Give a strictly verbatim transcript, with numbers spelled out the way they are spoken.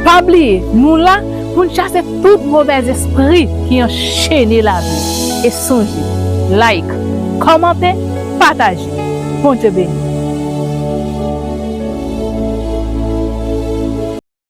Pa bliye, nou la pou n chase tout movèzespri ki anchene lavi w. E sonje, like, kòmante, pataje. Bondye beni.